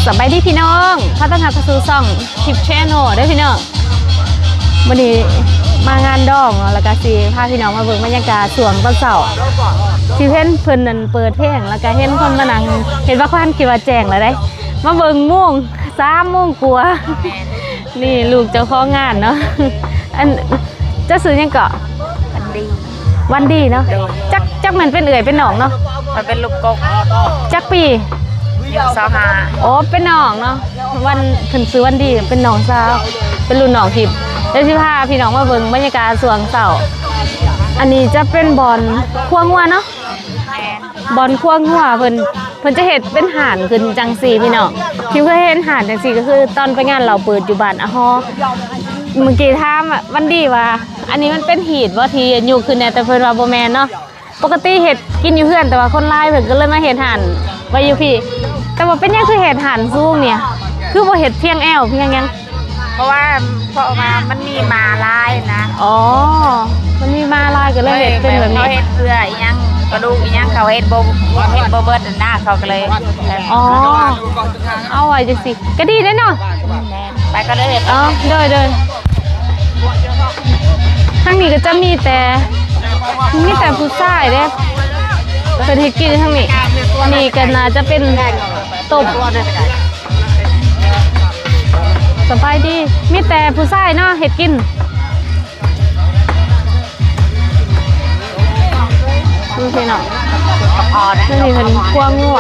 ສະບາຍດີພີ່ນ້ອງ ຂໍຕ້ອນຮັບເຂົ້າສູ່ຊ່ອງ Tip Channel ເດີພີ່ນ້ອງ. ມື້ນີ້ມາງານດອງເນາະ ແລ້ວກະຊິພາພີ່ນ້ອງມາເບິ່ງບັນຍາກາດຊ່ວງຕອນເຊົ້າ. ຊິເຫັນເພິ່ນນັ້ນເປີດເພງ ແລ້ວກະເຫັນຄົນມານັ່ງ ເຫັນວ່າຄວັນຄິດວ່າແຈ້ງແລ້ວເດ້ ມາເບິ່ງໂມງ ສາມໂມງກວ່າ. ນີ້ລູກເຈົ້າຂອງງານເນາະ. ອັນ ເຈົ້າຊື່ຫຍັງເກາະ? ວັນດີ ວັນດີເນາະ. ໂດຍ. ຈັກ ຈັກແມ່ນເປັນເອື້ອຍເປັນນ້ອງເນາະ? ຂ້ອຍເປັນລູກກົກ. ຈັກປີ? ຊາວຫ້າ. ໂອ້ ເປັນນ້ອງເນາະ. ວັນ ເພິ່ນຊື່ວັນດີ ເປັນນ້ອງສາວ ເປັນລຸ້ນນ້ອງທິບ. ດຽວຊິພາພີ່ນ້ອງມາເບິ່ງບັນຍາກາດຊ່ວງເຊົ້າ. ອັນນີ້ຈະເປັນບ່ອນຄົວງົວເນາະ. ແມ່ນ. ບ່ອນຄົວງົວເພິ່ນ ເພິ່ນຈະເຮັດເປັນຮ້ານຂຶ້ນຈັ່ງຊີ້ພີ່ນ້ອງ. ທີ່ເຄີຍເຫັນຮ້ານຈັ່ງຊີ້ກໍຄືຕອນໄປງານເຫຼົ້າເປີດຢູ່ບ້ານອາຫໍ. ເມື່ອກີ້ຖາມວັນດີວ່າ ອັນນີ້ມັນເປັນຮີດບໍ່ທີ່ຍົກຂຶ້ນແດ່? ແຕ່ເພິ່ນວ່າບໍ່ແມ່ນເນາະ. ປົກກະຕິເຮັດກິນຢູ່ເຮືອນ ແຕ່ວ່າຄົນລາຍເພິ່ນກໍເລີຍມາເຮັດຮ້ານໄວ້ຢູ່ພີ້. ແຕ່ວ່າເປັນຫຍັງຄືເຮັດຮ້ານສູງນີ້? ຄືບໍ່ເຮັດພຽງແອວພຽງຫຍັງ? ເພາະວ່າ ເພາະວ່າມັນມີໝາຫຼາຍນະ. ອໍ ມັນມີໝາຫຼາຍກໍເລີຍເຮັດເປັນແບບນີ້. ເຂົາເຮັດເພື່ອອີ່ຫຍັງ ກະດູກອີ່ຫຍັງ ເຂົາເຮັດບໍ່ ເຮັດບໍ່ເບິດນະ ເຂົາກໍເລີຍ. ອໍ ເອົາໄວ້ຈັ່ງຊີ້ ກະດີເດ້ເນາະ. ແມ່ນ. ໄປກໍເລີຍ. ອໍ ໂດຍໆ. ທາງນີ້ກໍຈະມີແຕ່ ມີແຕ່ຜູ້ຊາຍເດ້ ເພິ່ນເຮັດກິນທາງນີ້. ນີ້ກໍໜ້າຈະເປັນຕົ້ມ. ສະບາຍດີ. ມີແຕ່ຜູ້ຊາຍເນາະເຮັດກິນ. ນີ້ພີ່ນ້ອງ ນີ້ເພິ່ນຄົວງົວ.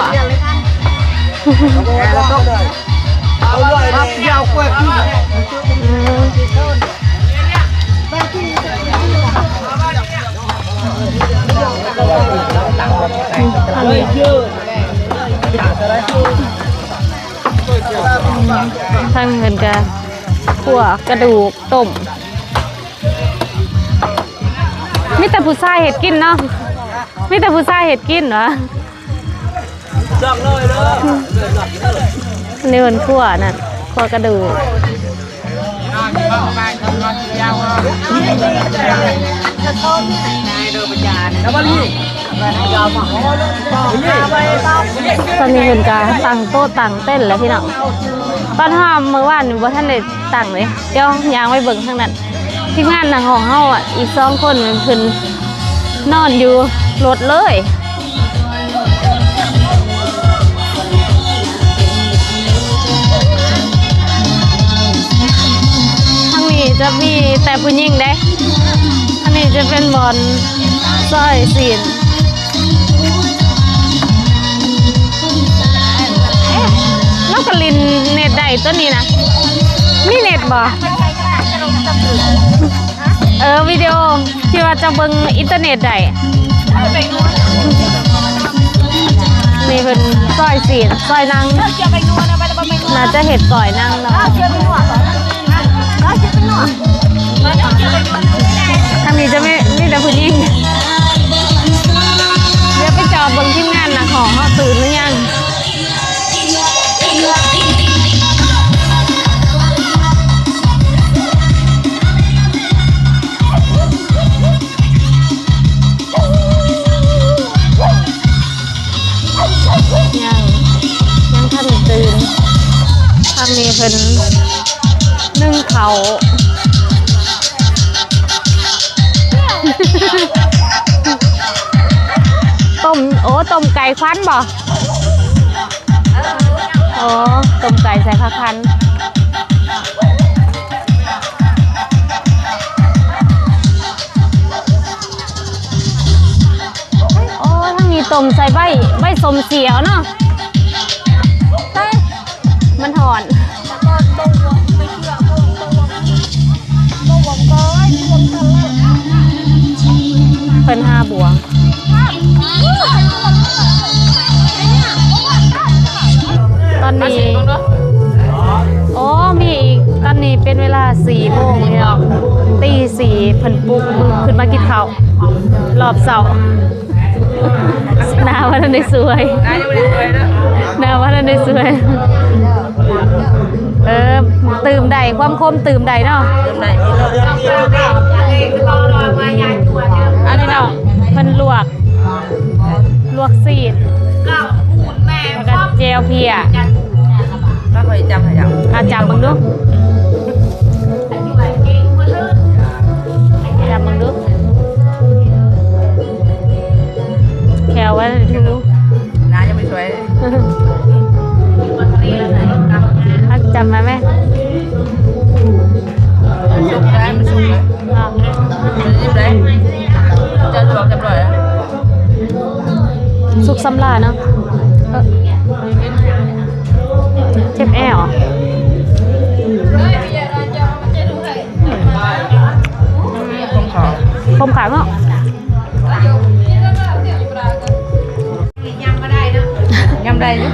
ອືມ ທາງເພິ່ນກະຂົ້ວກະດູກຕົ້ມ. ມີແຕ່ຜູ້ຊາຍເຮັດກິນເນາະ ມີແຕ່ຜູ້ຊາຍເຮັດກິນຫວາ. ນີ້ເພິ່ນຂົ້ວນັ້ນ ຂົ້ວກະດູກ. ຕອນນີ້ເພິ່ນກະຕັ້ງໂຕະຕັ້ງເຕັນແລ້ວພີ່ນ້ອງ. ຕອນເຮົາເມື່ອວານນີ້ບໍ່ທັນໄດ້ຕັ້ງເດ້. ດຽວຍ່າງໄປເບິ່ງທາງນັ້ນ. ທີມງານນັກຮ້ອງເຮົາອະ ອີກສອງຄົນເພິ່ນນອນຢູ່ລົດເລີຍ. ທາງນີ້ຈະມີແຕ່ຜູ້ຍິງເດ້. ທາງນີ້ຈະເປັນບ່ອນຊອຍຊີ້ນ. ເອະ ລາວກໍຫຼິ້ນເນັດໄດ້ຕົວນີ້ນະ. ມີເນັດບໍ່? ເອີ ວິດີໂອທີ່ວ່າເຈົ້າເບິ່ງອິນເຕີເນັດໄດ້. ນີ້ເພິ່ນຊອຍຊີ້ນ ຊອຍໜັງ. ໜ້າຈະເຮັດກ້ອຍໜັງເນາະ. ທາງນີ້ຈະມີ ມີແຕ່ຜູ້ຍິງ. ດຽວໄປຈອບເບິ່ງທີມງານນັກຮ້ອງເຮົາຕື່ນຫຼືຍັງ. ຍັງ ຍັງທັນຕື່ນ. ທາງນີ້ເພິ່ນ ໜຶ້ງເຂົ້າ ຕົ້ມ ໂອ້ ຕົ້ມໄກ່ຄວັນບໍ່? ໂອ້ ຕົ້ມໄກ່ໃສ່ຜັກຄວັນ. ໂອ້ ທາງນີ້ຕົ້ມໃສ່ໃບ ໃບສົ້ມສຽວເນາະ. ເອີ ມັນຮ້ອນ. ເພິ່ນຫາບວງ. ຕອນນີ້ ໂອ້ ມີອີກ. ຕອນນີ້ເປັນເວລາສີ່ໂມງແລ້ວ ຕີສີ່ ເພິ່ນປຸກລູກຂຶ້ນມາກິນເຂົ້າ ຮອບເຊົ້າ. ໜ້າວ່າທັນໄດ້ສວຍ ໜ້າວ່າທັນໄດ້ສວຍ. ເອີ ຕື່ມໄດ້ ຄວາມຄົມຕື່ມໄດ້ເນາະ. ອັນນີ້ເນາະ ເພິ່ນລວກ ລວກຊີ້ນ ແລ້ວກໍແຈ່ວເພຍ. ມາແມ່ ສຸກໄດ້ ມັນສຸກໄດ້ ອ່າ ມັນນີ້ໄດ້ ຈະລວກຮຽບຮ້ອຍແລ້ວ ສຸກສຳລາເນາະ ເອີ ເຈັບແອວ ຄົມຂາວ ຄົມຂາວເນາະ. ຍຳໄດ້ຢູ່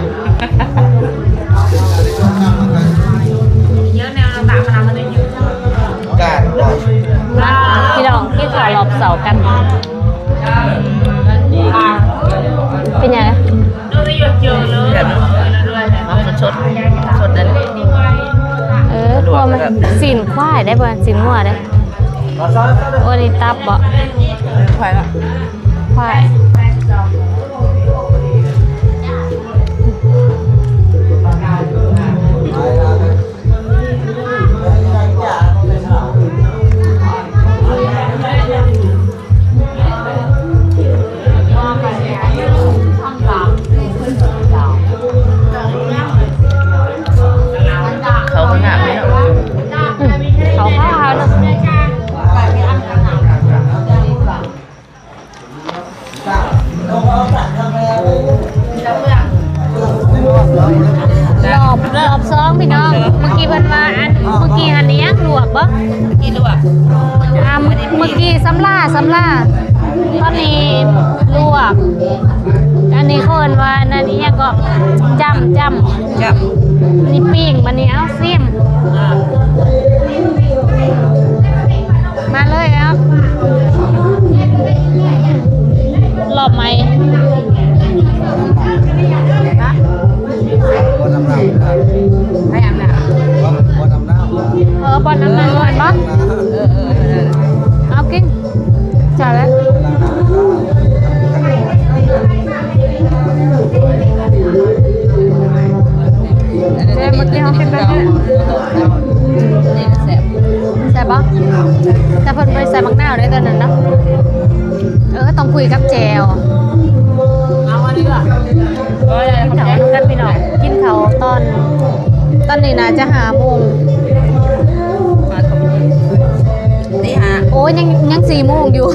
ພີ່ນ້ອງກິນເຂົ້າຮອບເຊົ້າກັນ ເປັນຫຍັງ? ແບບ ເອົາສົດໆ ສົດເດ້ ເອີ ພວກມັນຊີ້ນຄວາຍໄດ້ບໍ່? ຊີ້ນງົວເດ້ ໂອ້ ນີ້ຕັບບໍ່? ຄວາຍລະ ຄວາຍ. ເຂົ້າກໍງາມເນາະ ອືມ ເຂົ້າຂາວໆເນາະ. ຮອບ ຮອບສອງພີ່ນ້ອງ ເມື່ອກີ້ເພິ່ນວ່າ ອັນ ເມື່ອກີ້ຫັ້ນອີ່ຫຍັງ ລວກບໍ່? ເມື່ອກີ້ລວກ ອ່າ ເມື່ອກີ້ສຳລາ ສຳລາ ຕອນນີ້ລວກ ອັນນີ້ເຂົາເອີ້ນວ່າ ອັນນັ້ນອີ່ຫຍັງເກາະ ຈ້ຳ ຈ້ຳ ຈ້ຳ ນີ້ປີ້ງ ບາດນີ້ເອົາຊີມ ອ່າ ມາເລີຍເອົາ ລອບໃໝ່ ຮະ ເອີ ບ່ອນນ້ຳນ້ຳ ເອີ ບ່ອນນ້ຳນ້ຳ ເຫັນບໍ່? ເອີ ເອີ ເອີ ເອົາກິນ ຈ້າແລ້ວ ເຈົ້ ເມື່ອກີ້ເຮົາກິນແບບນີ້ ແຊບ ແຊບບໍ່? ແຕ່ເພິ່ນບໍ່ໄດ້ໃສ່ໝາກນາວເດ້ຕອນນັ້ນເນາະ ເອີ ຕ້ອງຄຸຍກັບແຈ່ວ ເອົາອັນນີ້ລະ ກິນເຂົ້ານຳກັນພີ່ນ້ອງ ກິນເຂົ້າຕອນ ຕອນນີ້ໜ້າຈະຫ້າໂມງ ມາ ຕີຫ້າ ໂອ້ຍ ຍັງ ຍັງສີ່ໂມງຢູ່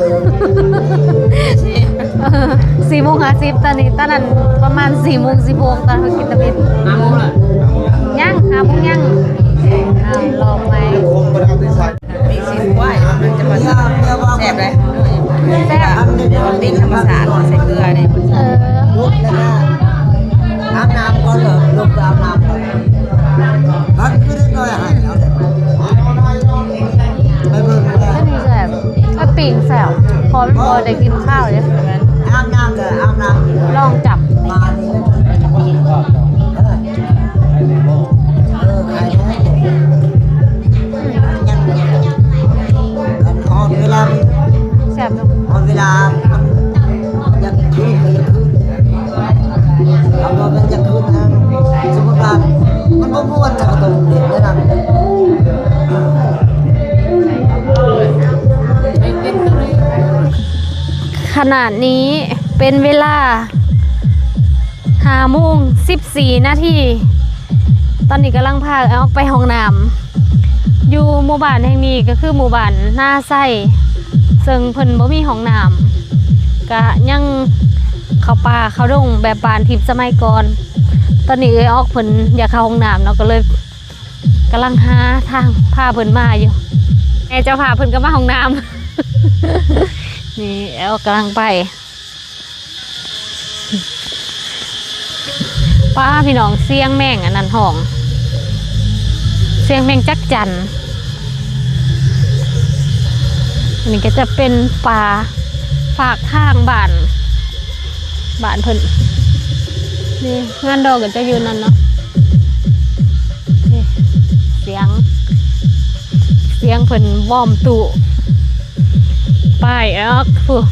ສີ່ໂມງຫ້າສິບ ຕອນນີ້ ຕອນນັ້ນປະມານສີ່ໂມງສິບຫົກ ຕອນເຮົາກິນຕຳອິດ ຫ້າໂມງລະ ຍັງ ຫ້າໂມງຍັງ ອ່າ ລອບໃໝ່ ປີ້ງຊີ້ນຄວາຍ ມັນຈະບໍ່ແຊບເດ້ ແຊບ ປີ້ງທຳມະຊາດ ໃສ່ເກືອເດ້ ເອີ ອາບນ້ຳກ່ອນເດີ ລົງໄປອາບນ້ຳກ່ອນ ມັນຄືເດັກນ້ອຍໃຫ້ເອົາເດ້ ໄປເບິ່ງເດີ ອັນນີ້ແຊບ ເອີ ປີ້ງແຊບ ເພາະມັນບໍ່ໄດ້ກິນຄາວເດ້ ອາບນ້ຳເດີ ອາບນ້ຳ ລອງຈັບ ມານີ້ ເອີ ເອີ ໄຂ່ແດງ ຍັງ ອັນຮອດເວລາ ແຊບເນາະ ຮອດເວລາມັນຢາກຄືນກໍຢາກຄືນ ເຮົາບໍ່ແມ່ນຢາກຄືນນະ ສົມມຸດວ່າມັນບໍ່ມ່ວນກໍຕ້ອງເຮັດແນວນັ້ນ ຂະນາດນີ້ເປັນເວລາ ຫ້າໂມງສິບສີ່ນາທີ ຕອນນີ້ກຳລັງພາເອື້ອຍອອກໄປຫ້ອງນ້ຳ ຢູ່ໝູ່ບ້ານແຫ່ງນີ້ກໍຄືໝູ່ບ້ານນາໄຊ ເຊິ່ງເພິ່ນບໍ່ມີຫ້ອງນ້ຳ ກະຍັງເຂົ້າປ່າເຂົ້າດົງແບບບ້ານທິບສະໄໝກ່ອນ ຕອນນີ້ເອື້ອຍອອກເພິ່ນຢາກເຂົ້າຫ້ອງນ້ຳເນາະ ກໍເລີຍກຳລັງຫາທາງພາເພິ່ນມາຢູ່ ແມ່ເຈົ້າພາເພິ່ນກໍມາຫ້ອງນ້ຳ ນີ້ເອື້ອຍອອກກຳລັງໄປ ປ້າ ພີ່ນ້ອງ ສຽງແມງອັນນັ້ນຮ້ອງ ສຽງແມງຈັກຈັນ ອັນນີ້ກໍຈະເປັນປ່າຟາກທາງບ້ານ ບ້ານເພິ່ນ ນີ້ເຮືອນດອກກໍຈະຢູ່ນັ້ນເນາະ ນີ້ສຽງ ສຽງເພິ່ນວອມຕູ້ ໄປອອກ ພຸ້ນ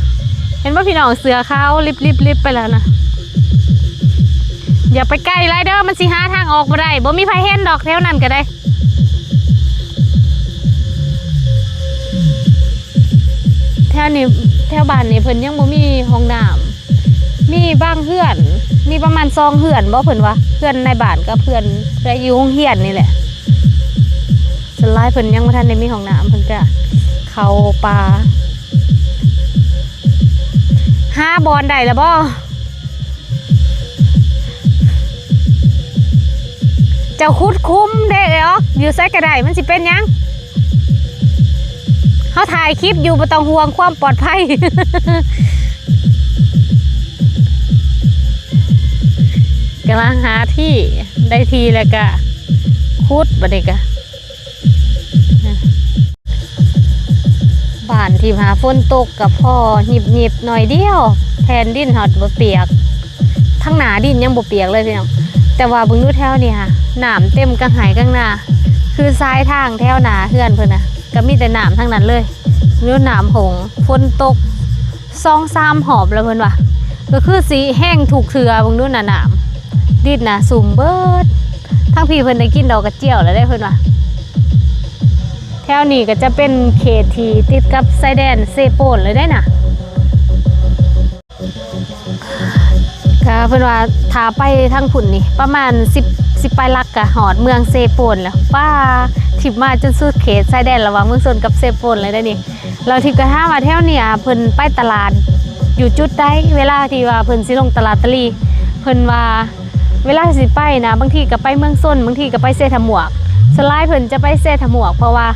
ເຫັນບໍ່ພີ່ນ້ອງ ເສືອຂາວລິບໆໆໄປແລ້ວນະ ຢ່າໄປໃກ້ຫຼາຍເດີ ມັນຊິຫາທາງອອກບໍ່ໄດ້ ບໍ່ມີໃຜເຫັນດອກແຖວນັ້ນກໍໄດ້ ແຖວນີ້ ແຖວບ້ານນີ້ເພິ່ນຍັງບໍ່ມີຫ້ອງນ້ຳ ມີບາງເຮືອນ ມີປະມານສອງເຮືອນບໍ ເພິ່ນວ່າ ເຮືອນໃນບ້ານກັບເຮືອນໄດ້ຢູ່ໂຮງຮຽນນີ້ແຫຼະ ສ່ວນຫຼາຍເພິ່ນຍັງບໍ່ທັນໄດ້ມີຫ້ອງນ້ຳ ເພິ່ນກະເຂົ້າປ່າ. ຫາບ່ອນໄດ້ລະບໍ່? ເຈົ້າຂຸດຂຸມເດ້ເອື້ອຍອອກ ຢູ່ໃສກະໄດ້ ມັນຊິເປັນຫຍັງ? ເຮົາຖ່າຍຄລິບຢູ່ ບໍ່ຕ້ອງຫ່ວງຄວາມປອດໄພ. ກຳລັງຫາທີ່ ໄດ້ທີ່ແລ້ວກະຂຸດ ບາດນີ້ກະ ບ້ານທີ່ຫາຝົນຕົກກະພໍຫຍິບໆໜ້ອຍດຽວ ແຜ່ນດິນຮອດບໍ່ປຽກ ທາງໜ້າດິນຍັງບໍ່ປຽກເລີຍພີ່ນ້ອງ. ແຕ່ວ່າເບິ່ງດູແຖວນີ້ຫາ ນ້ຳເຕັມກາງໄຮ່ກາງນາ ຄືສາຍທາງແຖວໜ້າເຮືອນເພິ່ນນະ ກະມີແຕ່ນ້ຳທັງນັ້ນເລີຍ. ເບິ່ງດູນ້ຳຫົງ ຝົນຕົກ ສອງສາມຮອບແລ້ວເພິ່ນວ່າ ກະຄືຊິແຮງທຸກເທື່ອ. ເບິ່ງດູນະ ນ້ຳດິນນະຊຸ່ມເບີດ. ທາງພີ້ເພິ່ນໄດ້ກິນດອກກະຈຽວແລ້ວເດ້ເພິ່ນວ່າ. ແຖວນີ້ກະຈະເປັນເຂດທີ່ຕິດກັບຊາຍແດນເຊໂປນເລີຍເດ້ນະ. ກະເພິ່ນວ່າຖ້າໄປທາງພຸ້ນນີ້ປະມານສິບ ສິບປາຍຫຼັກກະຮອດເມືອງເຊໂປນແລ້ວ. ປ້າ ທິບມາຈົນສຸດເຂດຊາຍແດນລະຫວ່າງເມືອງຊົນກັບເຊໂປນເລີຍເດ້ນີ້. ແລ້ວທິບກະຖາມວ່າແຖວນີ້ ອາ ເພິ່ນໄປຕະຫຼາດຢູ່ຈຸດໃດ ເວລາທີ່ວ່າເພິ່ນຊິລົງຕະຫຼາດຕະຫຼີ່? ເພິ່ນວ່າເວລາຊິໄປນະ ບາງທີກະໄປເມືອງຊົນ ບາງທີກະໄປເຊທະໝວກ. ສ່ວນຫຼາຍເພິ່ນຈະໄປເຊທະໝວກ ເພາະວ່າ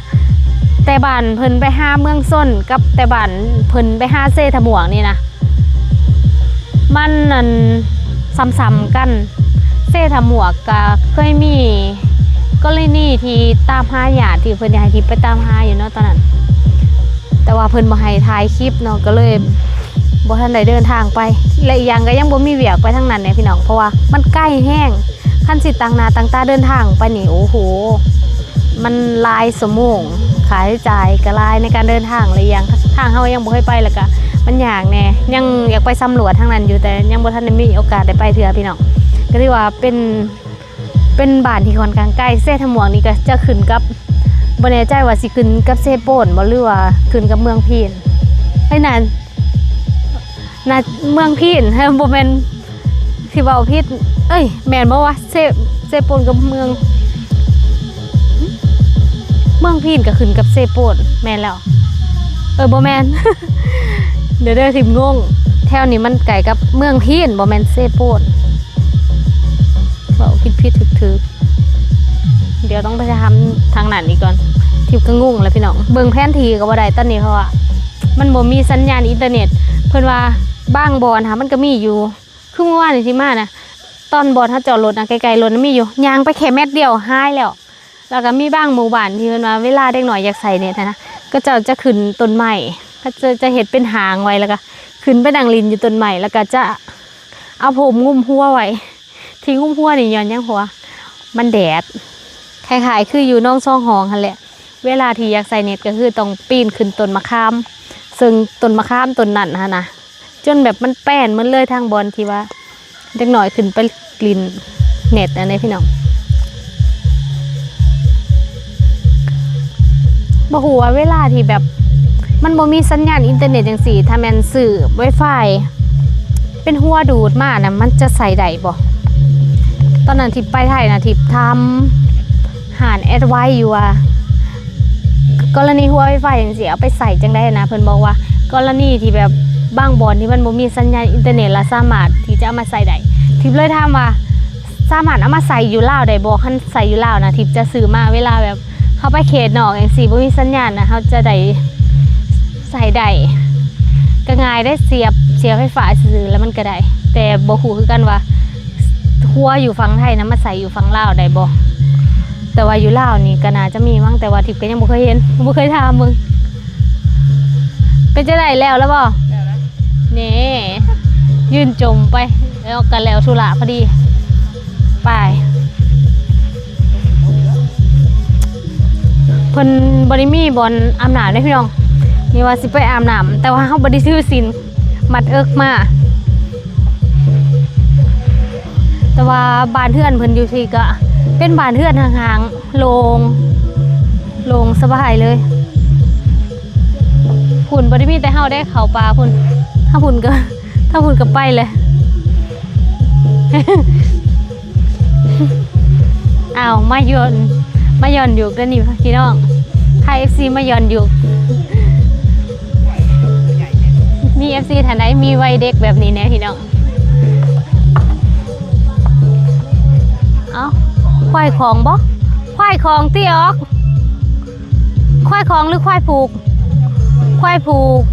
ແຕ່ບ້ານເພິ່ນໄປຫາເມືອງຊົນ ກັບແຕ່ບ້ານເພິ່ນໄປຫາເຊທະໝວກນີ້ນະ ມັນ ອັນ ສ່ຳໆກັນ. ເຊທະໝວກກະເຄີຍມີກໍລະນີທີ່ຕາມຫາຍາດ ທີ່ເພິ່ນຢາກໃຫ້ທິບໄປຕາມຫາຢູ່ເນາະຕອນນັ້ນ ແຕ່ວ່າເພິ່ນບໍ່ໃຫ້ຖ່າຍຄລິບເນາະ ກະເລີຍບໍ່ທັນໄດ້ເດີນທາງໄປ ແລະ ອີກຢ່າງກະຍັງບໍ່ມີວຽກໄປທາງນັ້ນແນ່ພີ່ນ້ອງ ເພາະວ່າມັນໄກແຮງ. ຄັນຊິຕັ້ງໜ້າຕັ້ງຕາເດີນທາງໄປນີ້ ໂອ້ໂຫ ມັນຫຼາຍຊົ່ວໂມງ ຄ່າໃຊ້ຈ່າຍກະຫຼາຍໃນການເດີນທາງ ແລະ ອີກຢ່າງທາງເຮົາຍັງບໍ່ເຄີຍໄປ ແລ້ວກະມັນຍາກແນ່. ຍັງຢາກໄປສຳຫຼວດທາງນັ້ນຢູ່ ແຕ່ຍັງບໍ່ທັນໄດ້ມີໂອກາດໄດ້ໄປເທື່ອພີ່ນ້ອງ. ກະຖືວ່າເປັນ ເປັນບ້ານທີ່ຂ້ອນຂ້າງໄກ. ເຊທະໝວກນີ້ກະຈະຂຶ້ນກັບ ບໍ່ແນ່ໃຈວ່າຊິຂຶ້ນກັບເຊໂປນບໍ່ ຫຼືວ່າຂຶ້ນກັບເມືອງພີນ. ໄອ້ນັ້ນ ນະ ເມືອງພີນ ບໍ່ແມ່ນ ຊິເວົ້າຜິດ ເອີຍ ແມ່ນບໍ່ວະ? ເຊ ເຊໂປນກັບເມືອງ ເມືອງພີນກະຂຶ້ນກັບເຊໂປນ ແມ່ນແລ້ວ. ເອີ ບໍ່ແມ່ນ ດຽວເດີ ທິບງົງ. ແຖວນີ້ມັນໃກ້ກັບເມືອງພີນ ບໍ່ແມ່ນເຊໂປນ. ເວົ້າຜິດໆຖືກໆ ດຽວຕ້ອງໄປຖາມທາງນັ້ນອີກກ່ອນ. ທິບກະງົງແລ້ວພີ່ນ້ອງ ເບິ່ງແຜນທີ່ກະບໍ່ໄດ້ຕອນນີ້ ເພາະວ່າມັນບໍ່ມີສັນຍານອິນເຕີເນັດ. ເພິ່ນວ່າບາງບ່ອນຫາມັນກະມີຢູ່ ຄືມື້ວານນີ້ທີ່ມານະ ຕອນບ່ອນເຮົາຈອດລົດນະ ໃກ້ໆລົດນະມີຢູ່ ຍ່າງໄປແຄ່ແມັດດຽວຫາຍແລ້ວ. ແລ້ວກະມີບາງໝູ່ບ້ານທີ່ເພິ່ນວ່າເວລາເດັກນ້ອຍຢາກໃຊ້ເນັດຫັ້ນນະ ເຂົາເຈົ້າຈະຂຶ້ນຕົ້ນໄມ້ ເຂົາເຈົ້າຈະເຮັດເປັນຮ່າງໄວ້ ແລ້ວກະຂຶ້ນໄປນັ່ງຫຼິ້ນຢູ່ຕົ້ນໄມ້ ແລ້ວກະຈະເອົາຜົມງຸ້ມຫົວໄວ້ ທີ່ງຸ້ມຫົວນີ້ຍ້ອນຫຍັງ? ເພາະວ່າມັນແດດ. ຄ້າຍໆຄືຢູ່ໜອງສອງຫ້ອງຫັ້ນແຫຼະ ເວລາທີ່ຢາກໃຊ້ເນັດກະຄືຕ້ອງປີນຂຶ້ນຕົ້ນມະຂາມ ເຊິ່ງຕົ້ນມະຂາມຕົ້ນນັ້ນຫັ້ນນະ ຈົນແບບມັນແປ້ນໝົດເລີຍ ທາງບ່ອນທີ່ວ່າເດັກນ້ອຍຂຶ້ນໄປຫຼິ້ນເນັດຫັ້ນເດ້ພີ່ນ້ອງ. ບໍ່ຮູ້ວ່າເວລາທີ່ແບບມັນບໍ່ມີສັນຍານອິນເຕີເນັດຈັ່ງຊີ້ ຖ້າແມ່ນຊື້ໄວຟາຍເປັນຫົວດູດມານະ ມັນຈະໃຊ້ໄດ້ບໍ່? ຕອນນັ້ນທີ່ໄປໄທນະ ທີ່ຖາມ ຮ້ານແອັດໄວຢູ່ວ່າ ກໍລະນີຫົວໄວຟາຍຈັ່ງຊີ້ ເອົາໄປໃຊ້ຈັ່ງໃດນະ? ເພິ່ນບອກວ່າ ກໍລະນີທີ່ແບບບາງບ່ອນທີ່ມັນບໍ່ມີສັນຍານອິນເຕີເນັດ ລະສາມາດທີ່ຈະເອົາມາໃຊ້ໄດ້. ທິບເລີຍຖາມວ່າ ສາມາດເອົາມາໃຊ້ຢູ່ລາວໄດ້ບໍ່? ຄັນໃຊ້ຢູ່ລາວນະ ທິບຈະຊື້ມາ ເວລາແບບເຮົາໄປເຂດນອກຈັ່ງຊີ້ ບໍ່ມີສັນຍານນະ ເຮົາຈະໄດ້ ໃຊ້ໄດ້ ກະງ່າຍເດ້ ສຽບ ສຽບໄຟຟ້າຊື່ໆ ແລ້ວມັນກະໄດ້. ແຕ່ບໍ່ຮູ້ຄືກັນວ່າຫົວຢູ່ຝັ່ງໄທນະ ມາໃຊ້ຢູ່ຝັ່ງລາວໄດ້ບໍ່? ແຕ່ວ່າຢູ່ລາວນີ້ກະໜ້າຈະມີມັ້ງ ແຕ່ວ່າທິບກະຍັງບໍ່ເຄີຍເຫັນ ບໍ່ເຄີຍຖາມເບິ່ງ. ເປັນຈັ່ງໃດ ແລ້ວລະບໍ່? ແລ້ວລະ ນີ້ ຢືນຈົ່ມໄປ ແລ້ວກະແລ້ວທຸລະພໍດີ. ໄປ ເພິ່ນບໍ່ໄດ້ມີບ່ອນອາບນ້ຳເດ້ພີ່ນ້ອງ. ນີ້ວ່າຊິໄປອາບນ້ຳ ແຕ່ວ່າເຮົາບໍ່ໄດ້ຖືສິນມັດເອິກມາ. ແຕ່ວ່າບ້ານເຮືອນເພິ່ນຢູ່ພີ້ກະເປັນບ້ານເຮືອນຮ້າງໆ ໂລ່ງ ໂລ່ງສະບາຍເລີຍ. ພຸ້ນບໍ່ໄດ້ມີແຕ່ເຮົາເດ້ ເຂົ້າປ່າພຸ້ນ ທາງພຸ້ນກະ ທາງພຸ້ນກະໄປແຫຼະ. ອ້າວ ມາຢູ່ ມາຍ້ອນຍຸກເດີນີ້ພີ່ນ້ອງ ພາເອັຟຊີມາຍ້ອນຍຸກ. ມີເອັຟຊີທ່ານໃດມີໄວເດັກແບບນີ້ແດ່ພີ່ນ້ອງ. ເອົ້າ ຄວາຍຂອງບໍ່? ຄວາຍຂອງຕິອອກ. ຄວາຍຂອງ ຫຼື ຄວາຍຜູກ? ຄວາຍຜູກ.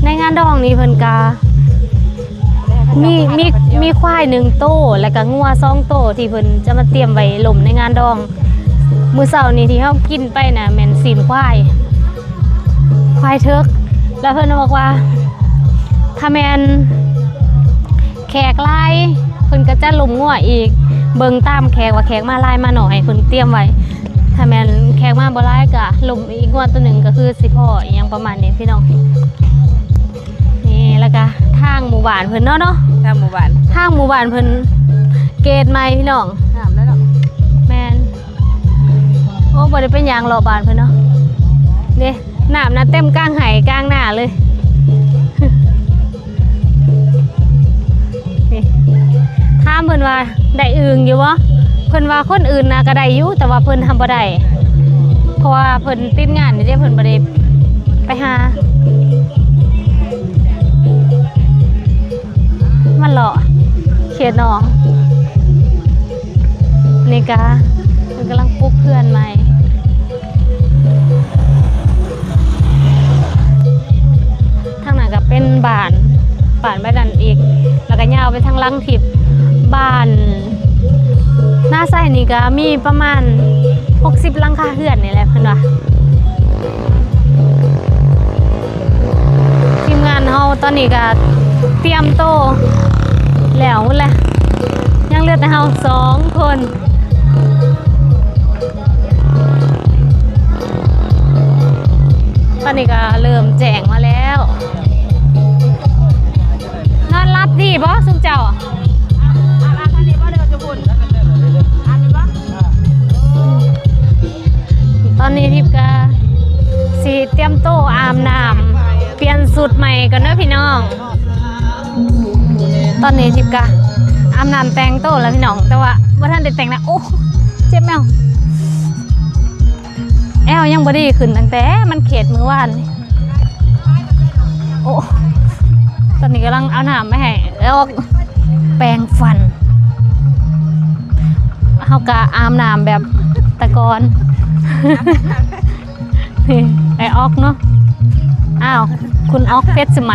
ໃນງານດອງນີ້ເພິ່ນກະມີ ມີ ມີຄວາຍໜຶ່ງໂຕ ແລ້ວກະງົວສອງໂຕ ທີ່ເພິ່ນຈະມາຕຽມໄວ້ລົມໃນງານດອງ. ມື້ເຊົ້ານີ້ທີ່ເຮົາກິນໄປນະ ແມ່ນຊີ້ນຄວາຍ ຄວາຍເຖິກ. ແລ້ວເພິ່ນບອກວ່າ ຖ້າແມ່ນ ແຂກຫຼາຍ ເພິ່ນກໍຈັດລົມງົວອີກ ເບິ່ງຕາມແຂກວ່າແຂກມາຫຼາຍມາໜ້ອຍ ເພິ່ນຕຽມໄວ້. ຖ້າແມ່ນແຂກມາບໍ່ຫຼາຍກໍລົມອີກງົວໂຕໜຶ່ງ ກໍຄືຊິພໍອີ່ຫຍັງປະມານນີ້ພີ່ນ້ອງ. ນີ້ ແລ້ວກໍທາງໝູ່ບ້ານເພິ່ນເນາະ ເນາະ ທາງໝູ່ບ້ານ ທາງໝູ່ບ້ານເພິ່ນເກດໃໝ່ພີ່ນ້ອງ. ງາມແລ້ວເນາະ. ແມ່ນ. ໂອ້ ບໍ່ໄດ້ເປັນຫຍັງ ເລາະບ້ານເພິ່ນເນາະ. ເດ້ ນ້ຳນະເຕັມກາງໄຮ່ກາງນາເລີຍ. ນີ້ ຖາມເພິ່ນວ່າໄດ້ອຶ່ງຢູ່ບໍ່? ເພິ່ນວ່າຄົນອື່ນນະກໍໄດ້ຢູ່ ແຕ່ວ່າເພິ່ນທຳບໍ່ໄດ້ ເພາະວ່າເພິ່ນຕິດງານນີ້ເດ້ ເພິ່ນບໍ່ໄດ້ໄປຫາ. ມາເລາະເຂດໜອງ. ນີ້ກະເພິ່ນກຳລັງປຸກເຮືອນໃໝ່. ທາງນັ້ນກະເປັນບ້ານ ບ້ານໄປນັ້ນອີກ ແລ້ວກະຍາວໄປທາງຫຼັງທິບ ບ້ານນາໄຊນີ້ກະມີປະມານຫົກສິບຫຼັງຄາເຮືອນນີ້ແຫຼະເພິ່ນວ່າ. ທີມງານເຮົາຕອນນີ້ກະຕຽມໂຕແລ້ວໝົດແລ້ວ ຍັງເຫຼືອແຕ່ເຮົາສອງຄົນ. ຕອນນີ້ກໍເລີ່ມແຈ້ງມາແລ້ວ. ນອນຫຼັບດີບໍ່ຊຸມເຈົ້າ? ຕອນນີ້ທິບກະຊິຕຽມໂຕອາບນ້ຳ ປ່ຽນຊຸດໃໝ່ກ່ອນເດີພີ່ນ້ອງ. ຕອນນີ້ທິບກະອາບນ້ຳແຕ່ງໂຕແລ້ວພີ່ນ້ອງ ແຕ່ວ່າບໍ່ທັນໄດ້ແຕ່ງໜ້າ. ໂອ້ ເຈັບແອວ ແອວຍັງບໍ່ດີຂຶ້ນຕັ້ງແຕ່ມັນເຂດມື້ວານນີ້. ໂອ້ ຕອນນີ້ກຳລັງເອົານ້ຳໄປໃຫ້ ແລ້ວແປງຟັນ. ເຮົາກະອາບນ້ຳແບບແຕ່ກ່ອນ. ນີ້ ໄອ້ອອກເນາະ. ອ້າວ ຄຸນອອກ ເພັດສະໄໝ.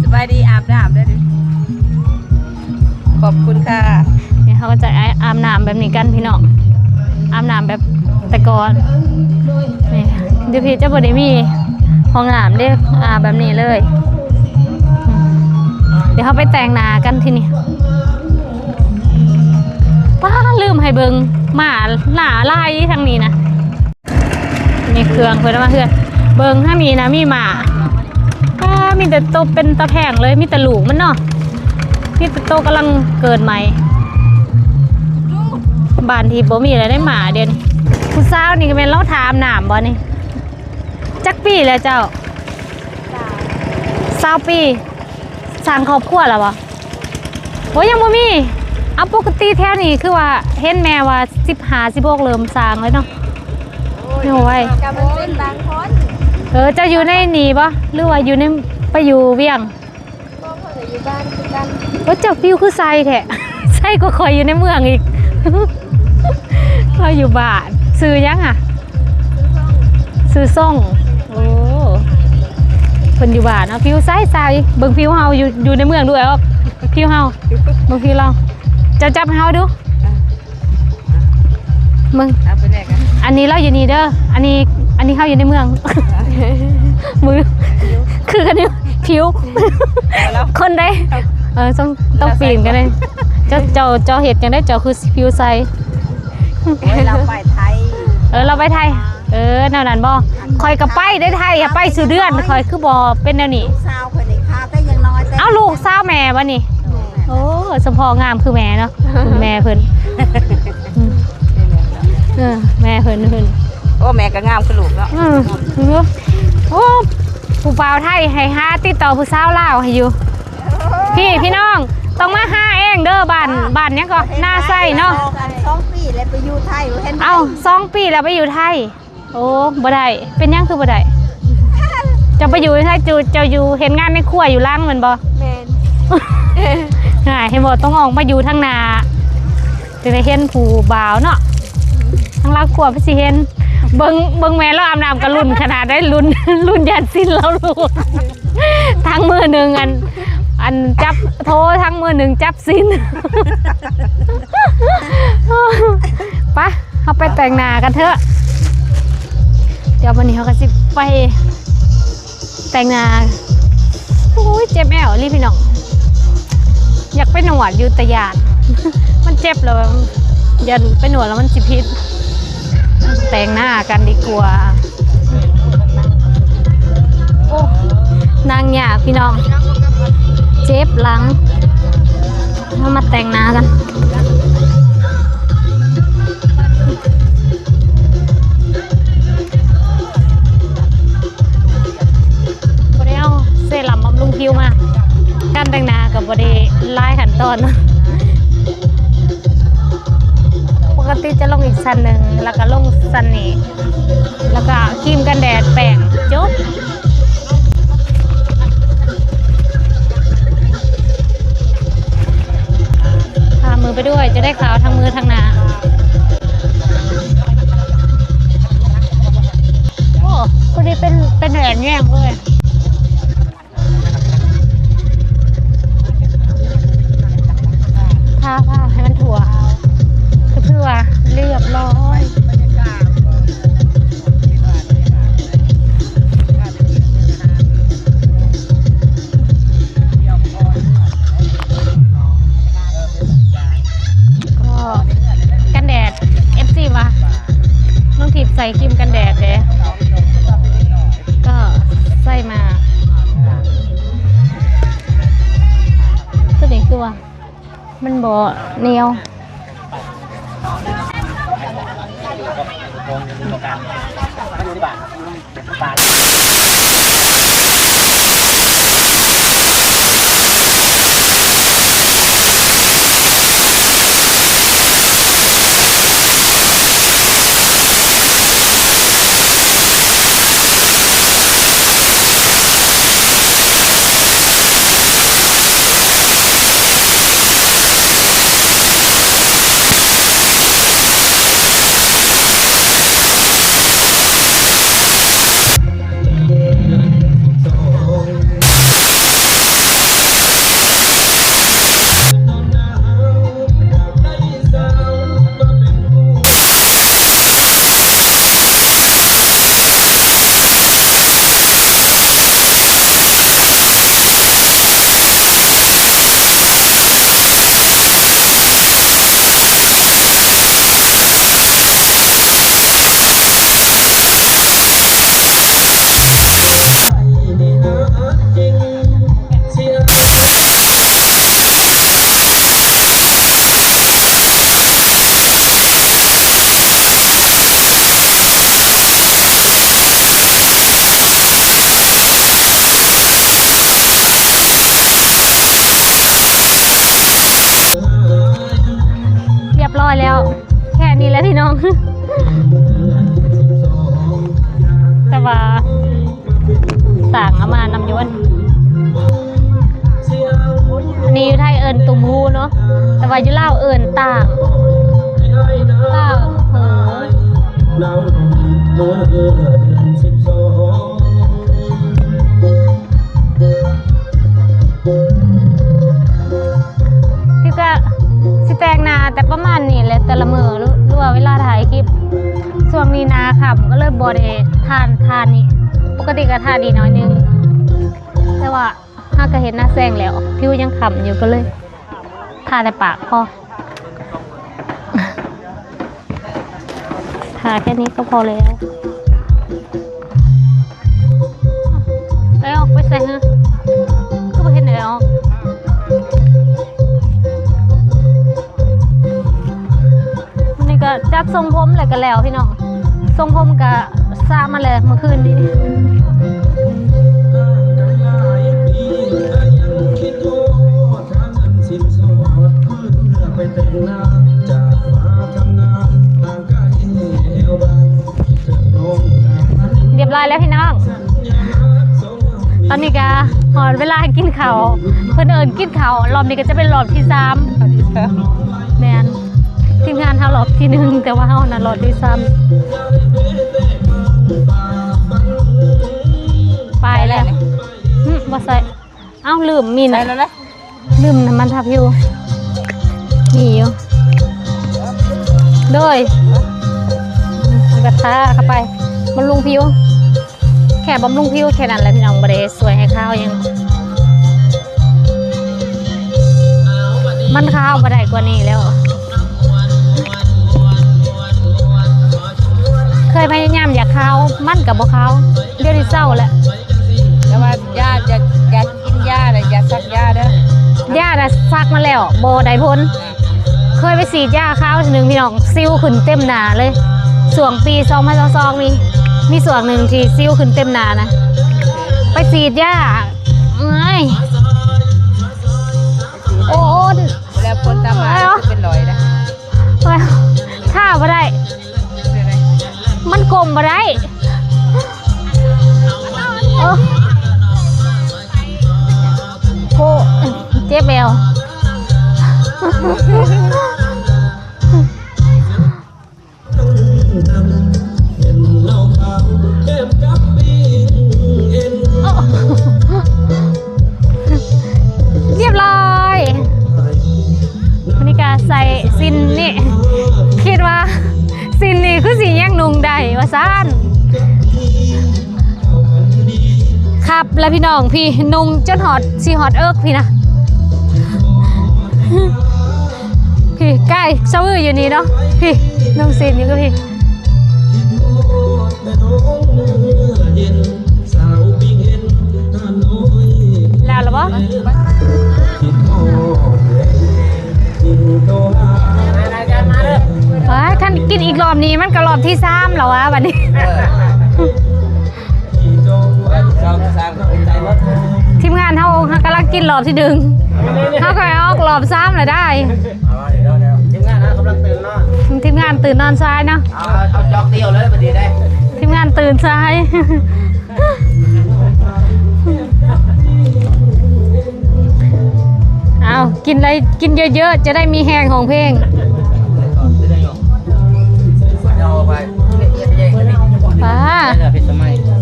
ສະບາຍດີ ອາບນ້ຳເດີ. ຂອບຄຸນຄ່ະ. ນີ້ເຮົາກໍຈະອາບນ້ຳແບບນີ້ກັນພີ່ນ້ອງ ອາບນ້ຳແບບແຕ່ກ່ອນ. ນີ້ ຢູ່ພີ້ຈະບໍ່ໄດ້ມີຫ້ອງນ້ຳເດ້ ອາບແບບນີ້ເລີຍ. ດຽວເຮົາໄປແຕ່ງໜ້າກັນທີນີ້. ປ້າ ລືມໃຫ້ເບິ່ງ ໝາຫຼ້າຫຼາຍທາງນີ້ນະ. ນີ້ເຄື່ອງເພິ່ນເອົາມາເຮືອນ. ເບິ່ງທາງນີ້ນະ ມີໝາ ປ້າ ມີແຕ່ໂຕເປັນຕາແພງເລີຍ ມີແຕ່ລູກມັນເນາະ ມີແຕ່ໂຕກຳລັງເກີດໃໝ່. ບ້ານທີ່ບໍ່ມີແລ້ວໄດ້ໝາດຽວນີ້. ຜູ້ສາວນີ້ກໍແມ່ນລາວຖ້າອາບນ້ຳບໍ່ນີ້? ຈັກປີແລ້ວເຈົ້າ? ຊາວ ຊາວປີ. ສ້າງຄອບຄົວແລ້ວບໍ່? ໂອ້ ຍັງບໍ່ມີ. ເອົາ ປົກກະຕິແຖວນີ້ຄືວ່າເຫັນແມ່ວ່າສິບຫ້າ ສິບຫົກເລີ່ມສ້າງແລ້ວເນາະ. ໂອ້ຍ ຍັງບໍ່ໄວ. ກະເປັນບາງຄົນ. ເອີ ເຈົ້າຢູ່ໃນນີ້ບໍ່ ຫຼືວ່າຢູ່ໃນ ໄປຢູ່ວຽງ? ບໍ່ ຂ້ອຍກໍຢູ່ບ້ານຄືກັນ. ໂອ້ ເຈົ້າຜິວຄືໃສແທ້ ໃສກວ່າຂ້ອຍຢູ່ໃນເມືອງອີກ. ຂ້ອຍຢູ່ບ້ານ. ຊື່ຫຍັງຫະ? ຊື່ຊົງ. ໂອ້ ເພິ່ນຢູ່ບ້ານເນາະ ຜິວໃສໆ. ເບິ່ງຜິວເຮົາຢູ່ ຢູ່ໃນເມືອງດູ ອອກ ຜິວເຮົາ ເບິ່ງຜິວລາວ. ເຈົ້າຈັບໃຫ້ເຮົາດູ ເບິ່ງ. ອັນນີ້ລາວຢູ່ນີ້ເດີ ອັນນີ້ ອັນນີ້ເຮົາຢູ່ໃນເມືອງ. ມື ຄືກັນຢູ່ ຜິວ ຄົນໃດ. ເອີ ຕ້ອງ ຕ້ອງປີນກັນເລີຍ. ເຈົ້າ ເຈົ້າ ເຈົ້າເຮັດຈັ່ງໃດ ເຈົ້າຄືຜິວໃສ? ໂອ້ຍ ລາວໄປໄທ. ເອີ ລາວໄປໄທ. ເອີ ແນວນັ້ນບໍ່? ຂ້ອຍກໍໄປໄດ້ໄທ ໄປສູ່ເດືອນ ຂ້ອຍຄືບໍ່ເປັນແນວນີ້. ລູກສາວຂ້ອຍນີ້ຂາວແຕ່ຍັງນ້ອຍແຕ່. ເອົ້າ ລູກສາວແມ່ບໍ່ນີ້? ໂອ້ ສະເພາະງາມຄືແມ່ເນາະ ແມ່ເພິ່ນ. ເອີ ແມ່ເພິ່ນ ເພິ່ນ. ໂອ້ ແມ່ກໍງາມຄືລູກເນາະ. ອື ໂອ້ ຜູ້ບ່າວໄທໃຫ້ຫາຕິດຕໍ່ຜູ້ສາວລາວໃຫ້ຢູ່. ພີ່ ພີ່ນ້ອງ ຕ້ອງມາຫາເອງເດີ ບ້ານ ບ້ານຫຍັງເກາະ ນາໄຊເນາະ. ສອງ ສອງປີແລ້ວໄປຢູ່ໄທ ບໍ່ເຫັນ ເອົ້າ ສອງປີແລ້ວໄປຢູ່ໄທ. ໂອ້ ບໍ່ໄດ້ ເປັນຫຍັງຄືບໍ່ໄດ້? ເຈົ້າໄປຢູ່ໃນໄທ ເຈົ້າ ເຈົ້າຢູ່ເຮັດງານໃນຄົວຢູ່ຫຼັງແມ່ນບໍ່? ແມ່ນ. ງ່າຍ ເຫັນບໍ່ ຕ້ອງອອກມາຢູ່ທາງໜ້າ ຈຶ່ງໄດ້ເຫັນຜູ້ບ່າວເນາະ. ທາງຫຼັງຄົວໄປຊິເຫັນ ເບິ່ງ ເບິ່ງແມ່ລາວອາບນ້ຳກໍລຸ້ນຂະໜາດໃດ ລຸ້ນ ລຸ້ນຢ້ານຊີ້ນລາວຫຼຸດ. ທັງມືໜຶ່ງອັນ ອັນຈັບໂທ ທັງມືໜຶ່ງຈັບຊີ້ນ. ໄປ ເຮົາໄປແຕ່ງໜ້າກັນເຖາະ. ດຽວມື້ນີ້ເຮົາກໍຊິໄປແຕ່ງໜ້າ. ໂອ້ຍ ເຈັບແອວອີ່ຫຼີພີ່ນ້ອງ ຢາກໄປນວດຢູ່ ແຕ່ຢ້ານມັນເຈັບແລ້ວ ຢ້ານໄປນວດແລ້ວມັນຊິຜິດ. ແຕ່ງໜ້າກັນດີກວ່າ. ໂອ້ ນັ່ງຍາກພີ່ນ້ອງ ເຈັບຫຼັງ. ເຮົາມາແຕ່ງໜ້າກັນ. ບໍ່ໄດ້ເອົາເຊຣັມບຳລຸງຜິວມາ. ການແຕ່ງໜ້າກໍບໍ່ໄດ້ຫຼາຍຂັ້ນຕອນເນາະ. ປົກກະຕິຈະລົງອີກຊັ້ນໜຶ່ງ ແລ້ວກໍລົງຊັ້ນນີ້ ແລ້ວກໍຄຣີມກັນແດດ ແປ້ງ ຈົບ. ທາມືໄປດ້ວຍ ຈະໄດ້ຂາວທັງມືທັງໜ້າ. ໂອ້ ຜູ້ນີ້ເປັນ ເປັນແດງແຍງເລີຍ. ທາ ທາໃຫ້ມັນທົ່ວ ກໍຖືວ່າລຽບຮ້ອຍ. ກໍກັນແດດ ເອັຟຊີ ວ່ານ້ອງທິບໃສ່ຄຣີມກັນແດດເດ້ ກໍໃສ່ມາ. ຕົວນີ້ຄືວ່າມັນບໍ່ໜຽວ. ຮຽບຮ້ອຍແລ້ວ ແຄ່ນີ້ແຫຼະພີ່ນ້ອງ ແຕ່ວ່າ ຕ່າງເອົາມານຳຢູ່ ອັນນີ້ຢູ່ໄທເອີ້ນຕຸ້ມຫູເນາະ ແຕ່ວ່າຢູ່ລາວເອີ້ນຕ່າງ ຕ່າງຫູ. ຄືກະຊິແຕ່ງໜ້າແຕ່ປະມານນີ້ແຫຼະ ແຕ່ລະມື້ ຫຼືວ່າເວລາຖ່າຍຄລິບ. ຊ່ວງນີ້ໜ້າຄ້ຳກໍເລີຍບໍ່ໄດ້ທາ ທານີ້ ປົກກະຕິກໍທາດີໜ້ອຍໜຶ່ງ ແຕ່ວ່າຫາກະເຮັດໜ້າແຊງແລ້ວ ຜິວຍັງຄ້ຳຢູ່ ກໍເລີຍທາແຕ່ປາກພໍ. ທາແຄ່ນີ້ກໍພໍແລ້ວ. ໄດ້ອອກໄປໃສຫື? ຄືບໍ່ເຫັນໄດ້ອອກ. ນີ້ກໍຈັດຊົງຜົມແລ້ວກໍແລ້ວພີ່ນ້ອງ. ຊົງຜົມກໍສະມາແລ້ວມື້ຄືນນີ້. ຄິດຮອດທ່ານສິນ ພີ່ນ້ອງ ຕອນນີ້ກະຮອດເວລາກິນເຂົ້າ ເພິ່ນເອີ້ນກິນເຂົ້າ ລອບນີ້ກະຈະເປັນລອບທີສາມ ແມ່ນ ທີມງານເຮົາລອບທີໜຶ່ງ ແຕ່ວ່າເຮົານະລອບທີສາມ ໄປແລ້ວ ຫຶ ບໍ່ໃສ່ ເອົ້າ ລືມ ມີນະ ໃສ່ແລ້ວນະ ລືມນ້ຳມັນທາຜິວ ມີຢູ່ ໂດຍ ກະທາເຂົ້າໄປ ບຳລຸງຜິວ ແຄ່ບຳລຸງຜິວແຄ່ນັ້ນແຫຼະພີ່ນ້ອງ ບໍ່ໄດ້ຊ່ວຍໃຫ້ຂາວຫຍັງ ມັນຂາວບໍ່ໄດ້ກວ່ານີ້ແລ້ວ. ເຄີຍພະຍາຍາມຢາກຂາວ ມັນກະບໍ່ຂາວ ດຽວນີ້ເຊົາແລ້ວ ແຕ່ວ່າຢ່າ ຢ່າ ຢ່າກິນຢາເດີ ຢ່າສັກຢາເດີ ຢານະສັກມາແລ້ວ ບໍ່ໄດ້ຜົນ ເຄີຍໄປສີດຢາຂາວເທື່ອໜຶ່ງພີ່ນ້ອງ ສິວຂຶ້ນເຕັມໜ້າເລີຍ ຊ່ວງປີສອງພັນຊາວສອງນີ້ ມີຊ່ວງໜຶ່ງທີ່ສິວຂຶ້ນເຕັມໜ້ານະ ໄປສີດຢາ ເອີຍ ໂອ້ ແລ້ວຄົນຕາມາເປັນຮ້ອຍນະ ທ່າບໍ່ໄດ້ ມັນກົ້ມບໍ່ໄດ້ ໂອ້ ໂອ້ ເຈັບແອວ. ຮຽບຮ້ອຍ ວັນນີ້ກະໃສ່ສິ້ນນີ້ ຄິດວ່າສິ້ນນີ້ຄືຊິຍັງນຸ່ງໄດ້ວ່າຊັ້ນ. ຄັບແລ້ວພີ່ນ້ອງ ພີ້ ນຸ່ງຈົນຮອດ ຊິຮອດເອິກພີ້ນະ ພີ້ ກາຍສະວືຢູ່ນີ້ເນາະ ພີ້ ນຸ່ງສິ້ນຢູ່ກະພີ້ ແລ້ວລະບໍ່? ເອີຍ ຄັນກິນອີກລອບນີ້ ມັນກະລອບທີສາມແລ້ວຫວາ ບັດນີ້. ທີມງານເຮົາ ເຮົາກຳລັງກິນລອບທີໜຶ່ງ ເຮົາກະອອກລອບສາມແລ້ວໄດ໋. ທີມງານເຮົາກຳລັງຕື່ນນອນ ທີມງານຕື່ນນອນສາຍເນາະ ເອົາ ເອົາຈອກດຽວເລີຍບັດນີ້ໄດ໋ ທີມງານຕື່ນສາຍ. ເອົາ ກິນໄດ້ ກິນເຍີະໆ ຈະໄດ້ມີແຮງຮ້ອງເພງ. ປ້າ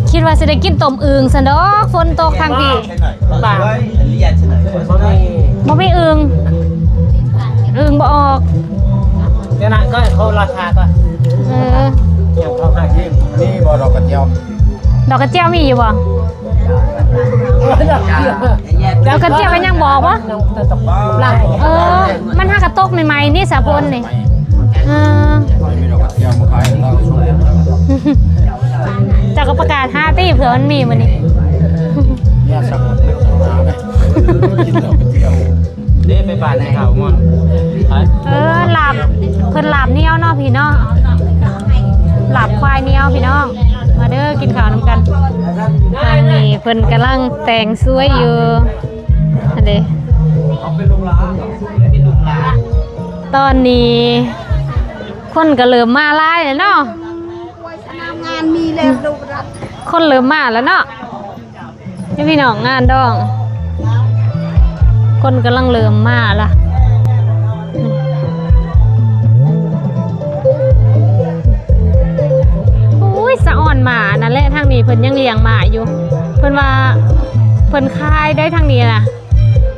ຄິດວ່າຊິໄດ້ກິນຕົ້ມອຶ່ງຊັ້ນດອກ ຝົນຕົກທາງພີ້. ບໍ່ມີອຶ່ງ ອຶ່ງບໍ່ອອກ. ເອີ ມີບໍ່ດອກກະຈຽວ? ດອກກະຈຽວມີຢູ່ບໍ່? ດອກກະຈຽວກະຍັງບໍ່ອອກບໍ່? ເອີ ມັນຫາກະຕົກໃໝ່ໆ ນີ້ສາຝົນນີ້. ເອີ ເຈົ້າກະປະກາດຫາຕິ ເຜື່ອມັນມີມື້ນີ້. ເດ້ ໄປບ້ານໃຫ້ເຂົາມ່ອນ. ເອີ ລາບ ເພິ່ນລາບໜຽວເນາະ ພີ່ນ້ອງ ລາບຄວາຍໜຽວພີ່ນ້ອງ. ມາເດີ ກິນເຂົ້ານຳກັນ. ທາງນີ້ເພິ່ນກຳລັງແຕ່ງສວຍຢູ່ຫັ້ນເດ. ຕອນນີ້ຄົນກະເລີ່ມມາຫຼາຍແລ້ວເນາະ. ຄົນເລີ່ມມາແລ້ວເນາະ. ນີ້ພີ່ນ້ອງ ງານດອງ ຄົນກຳລັງເລີ່ມມາລະ. ໂອ້ຍ ສະອອນໝານັ້ນແຫຼະ. ທາງນີ້ເພິ່ນຍັງລ້ຽງໝາຢູ່ ເພິ່ນວ່າເພິ່ນຂາຍໄດ້ທາງນີ້ນະ.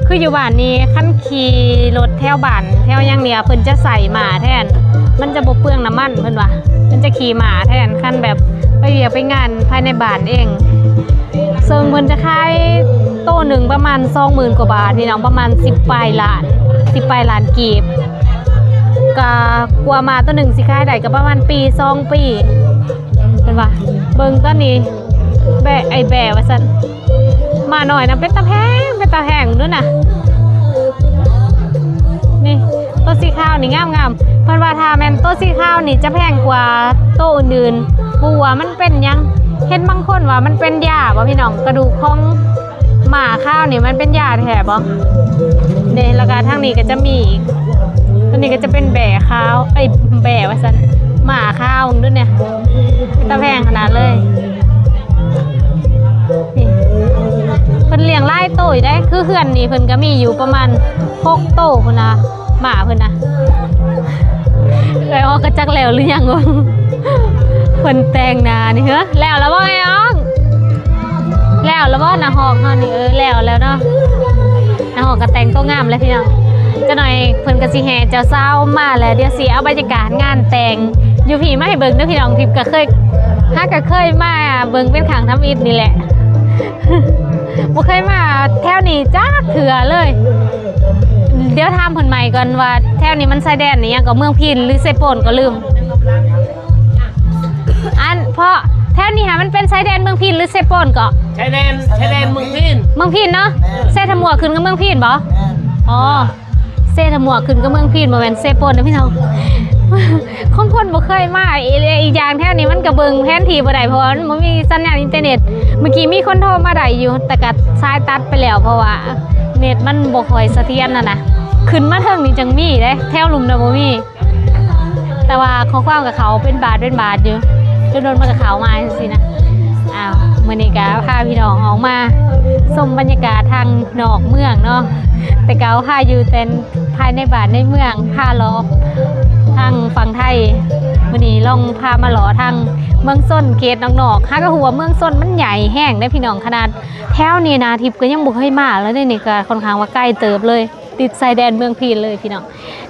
ຄືຢູ່ບ້ານນີ້ ຄັນຂີ່ລົດແຖວບ້ານແຖວຫຍັງນີ້ ເພິ່ນຈະໃສ່ໝາແທນ ມັນຈະບໍ່ເປືອງນ້ຳມັນ ເພິ່ນວ່າ ເພິ່ນຈະຂີ່ໝາແທນ ຄັນແບບໄປວຽກໄປງານພາຍໃນບ້ານເອງ. ເຊິ່ງເພິ່ນຈະຂາຍໂຕໜຶ່ງປະມານສອງໝື່ນກວ່າບາດນີ້ເນາະ ປະມານສິບປາຍລ້ານ ສິບປາຍລ້ານກີບ. ກະກວ່າໝາໂຕໜຶ່ງຊິຂາຍໄດ້ກະປະມານປີສອງປີ ເພິ່ນວ່າ. ເບິ່ງຕອນນີ້ ແບະ ໄອ້ແບະວ່າຊັ້ນ. ໝານ້ອຍນະ ເປັນຕາແພງ ເປັນຕາແພງເດີ້ນະ. ນີ້ ໂຕສີຂາວນີ້ງາມໆ. ເພິ່ນວ່າຖ້າແມ່ນໂຕສີຂາວນີ້ຈະແພງກວ່າໂຕອື່ນໆ. ບໍ່ຮູ້ວ່າມັນເປັນຫຍັງ. ເຫັນບາງຄົນວ່າມັນເປັນຢາບໍພີ່ນ້ອງ ກະດູກຂອງໝາຂາວນີ້ ມັນເປັນຢາແທ້ບໍ? ເດ້ ແລ້ວກະທາງນີ້ກະຈະມີອີກ. ໂຕນີ້ກະຈະເປັນແບະຂາວ ເອີຍ ແບະວ່າຊັ້ນ ໝາຂາວເດີ້ນີ້. ເປັນຕາແພງຂະໜາດເລີຍ. ນີ້ ເພິ່ນລ້ຽງຫຼາຍໂຕຢູ່ເດ້ ຄືເຮືອນນີ້ເພິ່ນກໍມີຢູ່ປະມານຫົກໂຕພຸ້ນນະ ໝາເພິ່ນນະ. ເອື້ອຍອອກກໍຈັກແລ້ວຫຼືຍັງ ເພິ່ນແຕ່ງໜ້ານີ້. ເຮີ ແລ້ວລະບໍ່ເອື້ອຍອອກ? ແລ້ວລະບໍ່ ນາຮອກເຮົານີ້? ເອີ ແລ້ວແລ້ວເນາະ ນາຮອກກໍແຕ່ງຕົວງາມແລ້ວພີ່ນ້ອງ. ຈັກໜ່ອຍເພິ່ນກໍຊິແຫ່ເຈົ້າສາວມາແລ້ວ ດຽວຊິເອົາບັນຍາກາດງານແຕ່ງຢູ່ພີ້ມາໃຫ້ເບິ່ງເດີພີ່ນ້ອງ. ທິບກໍເຄີຍ ຫາກໍເຄີຍມາເບິ່ງເປັນຄັ້ງທຳອິດນີ້ແຫຼະ ບໍ່ເຄີຍມາແຖວນີ້ຈັກເທື່ອເລີຍ. ດຽວຖາມເພິ່ນໃໝ່ກ່ອນວ່າແຖວນີ້ມັນຊາຍແດນອີ່ຫຍັງກໍ ເມືອງພີນຫຼືເຊໂປນກໍລືມ. ອັນ ເພາະແຖວນີ້ຫາມັນເປັນຊາຍແດນເມືອງພີນຫຼືເຊໂປນເກາະ? ຊາຍແດນ ຊາຍແດນເມືອງພີນ ເມືອງພີນເນາະ. ແມ່ນ ເຊທະມົວຂຶ້ນກັບເມືອງພີນບໍ່? ແມ່ນ ອໍ ເຊທະມົວຂຶ້ນກັບເມືອງພີນ ບໍ່ແມ່ນເຊໂປນເດີພີ່ນ້ອງ. ຂອງຄົນບໍ່ເຄີຍມາ ອີກ ອີກຢ່າງແຖວນີ້ມັນກໍເບິ່ງແຜນທີ່ບໍ່ໄດ້ ເພາະວ່າມັນບໍ່ມີສັນຍານອິນເຕີເນັດ. ເມື່ອກີ້ມີຄົນໂທມາໄດ້ຢູ່ ແຕ່ກໍສາຍຕັດໄປແລ້ວ ເພາະວ່າເນັດມັນບໍ່ຄ່ອຍສະຖຽນຫັ້ນນະ. ຂຶ້ນມາເທິງນີ້ຈັ່ງມີເດ້ ແຖວລຸ່ມນະບໍ່ມີ. ແຕ່ວ່າຂໍ້ຄວາມກໍເຂົ້າເປັນບາດເປັນບາດຢູ່ ດົນໆມັນກໍເຂົ້າມາຈັ່ງຊີ້ນະ. ອ້າວ ມື້ນີ້ກໍພາພີ່ນ້ອງອອກມາຊົມບັນຍາກາດທາງນອກເມືອງເນາະ ແຕ່ເກົ່າພາຢູ່ແຕ່ພາຍໃນບ້ານໃນເມືອງ ພາເລາະທາງຝັ່ງໄທ. ມື້ນີ້ລອງພາມາເລາະທາງເມືອງຊົນເຂດນອກໆ ຫາກໍຮູ້ວ່າເມືອງຊົນມັນໃຫຍ່ແຮງເດ້ພີ່ນ້ອງ. ຂະໜາດແຖວນີ້ນະ ທິບກໍຍັງບໍ່ເຄີຍມາເລີຍເດ້ ນີ້ກໍຄ່ອນຂ້າງວ່າໄກເຕີບເລີຍ. ຕິດຊາຍແດນເມືອງພີນເລີຍພີ່ນ້ອງ.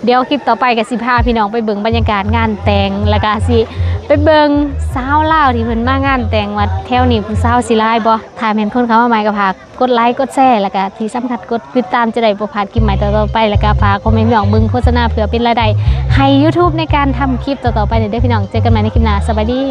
ດຽວຄລິບຕໍ່ໄປກໍຊິພາພີ່ນ້ອງໄປເບິ່ງບັນຍາກາດງານແຕ່ງ ແລ້ວກໍຊິໄປເບິ່ງສາວລາວທີ່ເພິ່ນມາງານແຕ່ງ ວ່າແຖວນີ້ຜູ້ສາວຊິຫຼາຍບໍ່. ຖ້າແມ່ນຄົນເຂົ້າມາໃໝ່ກໍຝາກກົດໄລກົດແຊ ແລ້ວກໍທີ່ສຳຄັນກົດຕິດຕາມ ຈະໄດ້ບໍ່ພາດຄລິບໃໝ່ຕໍ່ໆໄປ ແລ້ວກໍຝາກຄອມເມັນພີ່ນ້ອງເບິ່ງໂຄສະນາເພື່ອເປັນລາຍໄດ້ໃຫ້ຢູທູບໃນການທຳຄລິບຕໍ່ໆໄປເດີພີ່ນ້ອງ. ເຈີກັນໃໝ່ໃນຄລິບໜ້າ ສະບາຍດີ.